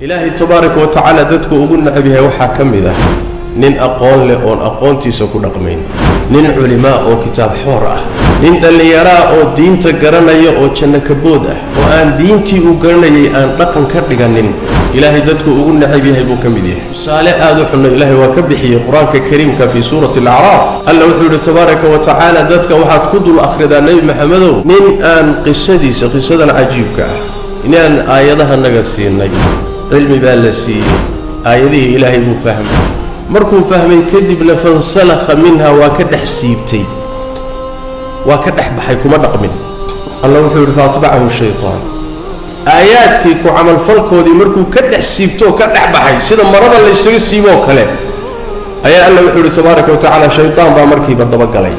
Ilaahay tabaaraka wa tacaala dadku ugu necab yahay waxaa ka mid ah nin aqoon leh oon aqoontiisa ku dhaqmayn, nin culimaa oo kitaab xoor ah, nin dhallinyaraa oo diinta garanaya oo janno kabood ah oo aan diintii uu garanayay aan dhaqan ka dhiganin. Ilaahay dadku ugu necab yahay buu ka mid yahay. Tusaale aad u xunna Ilaahay waa ka bixiyey Qur-aanka Kariimka fii suurati Alacraaf. Alla wuxuu yidhi tabaaraka wa tacaala: dadka waxaad ku dul akhridaa, Nebi Maxamedow, nin aan qisadiisa, qisadan cajiibka ah, inaan aayadaha naga siinay. Cilmi baa la siiyey, aayadihii Ilaahay buu fahmay. Markuu fahmay kadibna fansalakha minha, waa ka dhex siibtay, waa ka dhex baxay, kuma dhaqmin. Alla wuxuu yidhi: faatbacahu shaytaan. Aayaadkii ku camalfalkoodii markuu ka dhex siibtoo ka dhex baxay, sida marada la ysaga siiboo kale, ayaa Alla wuxuu yidhi tabaaraka wa tacaala: shaytaan baa markiiba dabagalay.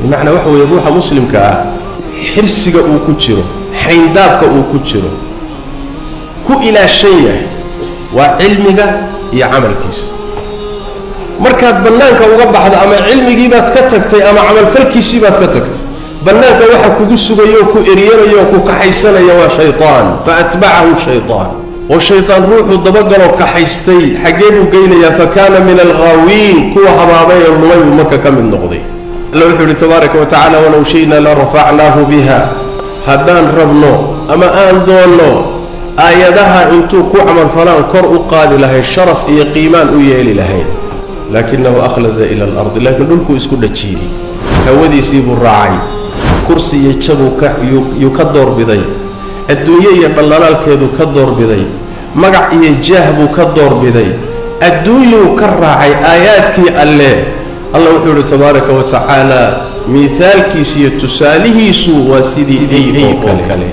Bimacnaa waxa weeye, ruuxa muslimka ah xirsiga uu ku jiro, xayndaabka uu ku jiro, ku ilaashan yahay waa cilmiga iyo camalkiisa. Markaad bannaanka uga baxdo, ama cilmigii baad ka tagtay ama camalfalkiisii baad ka tagtay, bannaanka waxa kugu sugayo, ku eryanaya oo ku kaxaysanaya waa shaytaan. Fa atbacahu shaytaan, oo shaytaan ruuxuu dabagaloo kaxaystay xaggee buu geynayaa? Fa kaana min alghaawiin, kuwa habaabay ee lumay buu marka ka mid noqday. Alla wuxuu yidhi tabaaraka wa tacaala: walow shi'na la rafacnaahu biha. Haddaan rabno ama aan doonno, aayadaha intuu ku camalfalaan kor u qaadi lahayn, sharaf iyo qiimaan u yeeli lahayn. Laakinahu akhlada ila alardi, laakiin dhulkuu isku dhajiyey, hawadiisii buu raacay, kursi iyo jabuu ka yuu ka doorbiday, adduunye iyo dhallalaalkeeduu ka doorbiday, magac iyo jaah buu ka doorbiday, adduunyuu ka raacay aayaadkii Alle. Alla wuxuu yidhi tabaaraka wa tacaala: miithaalkiisu iyo tusaalihiisu waa sidii ey oo kale.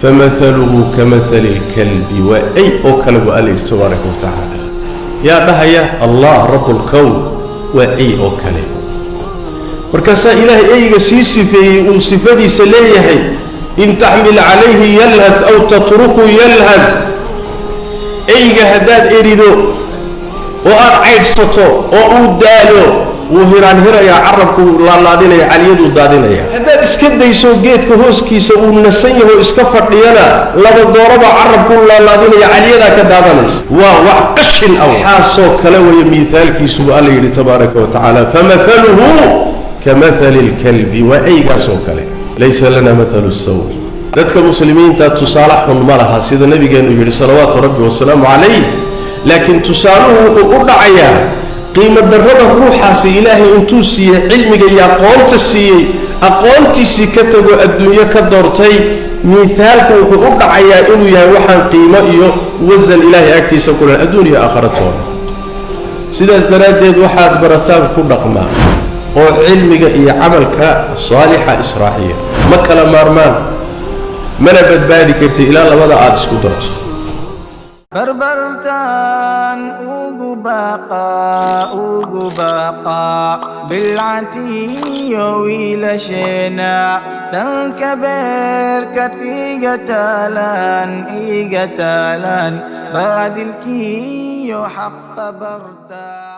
Famahaluhu kamahali lkalbi, waa ey oo kale buu Alla yidhi tabaaraka wa tacaala. Yaa dhahaya? Allah rabu lkown. Waa ey oo kale. Markaasaa Ilaahay eyga sii sifeeyey, uu sifadiisa leeyahay: in taxmil calayhi yalhath aw tatruku yalhath. Eyga haddaad erido oo aada caydhsato oo uu daalo, wuu hiraanhirayaa, carabkuu laalaadinaya, caliyaduu daadinaya. Haddaad iska dayso, geedka hooskiisa uu nasan yaho iska fadhiyana, laba gooraba carabkuu laalaadinaya, caliyadaa ka daadanaysa. Waa wax qashin ah. Waxaasoo kale weeye miithaalkiisu buu Alla yidhi tabaaraka wa tacaala: famahaluhu kamahali lkalbi, waa eygaasoo kale. Laysa lana mathalu saw. Dadka muslimiinta tusaale xun ma laha, sida nabigeenu yidhi salawaatu rabbi wasalaamu calayh. Laakiin tusaaluhu wuxuu u dhacayaa qiimo darrada ruuxaasi Ilaahay intuu siiyey cilmiga iyo aqoonta siiyey, aqoontiisii ka tago, adduunyo ka doortay. Miithaalku wuxuu u dhacayaa inuu yahay waxaan qiimo iyo wasan Ilaahay agtiisa ku leh adduun iyo aakharatooda. Sidaas daraaddeed waxaad barataan ku dhaqmaa, oo cilmiga iyo camalka saalixa israaciya ma kala maarmaan, mana badbaadi kartid ilaa labada aada isku darto. Barbartan ugu baqa, ugu baqa bilcantiyo wiilasheena, dhanka beerkad iga taalaan, iga taalaan baadilkiyo xaqa barta.